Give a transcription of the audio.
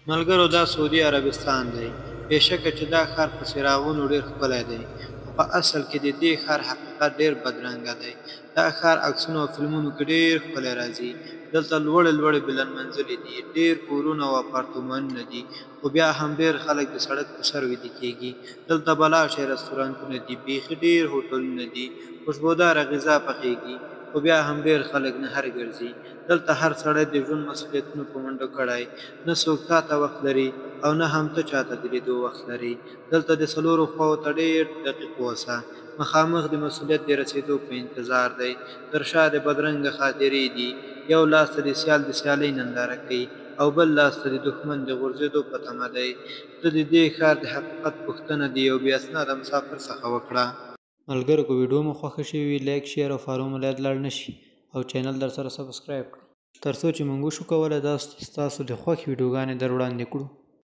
ملګرو دا سعودي عربستان دی. بېشکه چې دا ښار په څراغونو ډېر ښکلی دی، خو په اصل کې د دې ښار حقیقت ډېر بدرنګه دی. دا ښار عکسونو او فلمونو کې ډېر ښکلی راځي. دلته لوړې لوړې بلند منزلې دي، ډېر کورونه او اپارتمانونه دي، خو بیا هم ډېر خلک د سړک په سر ویده کېږي. دلته بلا شی رستورانتونه دي، بیخي ډېر هوټلونه دي، خوشبوداره غذا پخېږي، خو بیا هم ډېر خلک نهر ګرځي. دلته هر سړی د ژوند مسؤلیتونو په منډو کړی، نه څوک تا ته وخت لري او نه هم ته چاته د لیدو وخت لرې. دلته د څلورو خواوو ته ډېر دقیق اوسه، مخامخ د مسؤلیت د رسېدو په انتظار دی، تر شا د بدرنګه خاطرې دي. یو لاس ته د سیال د سیالۍ ننداره کوي او بل لاس ته د دښمن د غورځېدو په تمه دی. ته د دې ښار د حقیقت پوښتنه د یو بې اسناده مسافر څخه وکړه. ملګرو که ویډیو مو خوښه شوې وي، لایک، شیر او فالو مو له یاد لاړ نه شي او چینل درسره سبسکرایب کړئ، ترڅو چې موږ وشو کولای تاسو د خوښې ویډیوګانې در وړاندې کړو.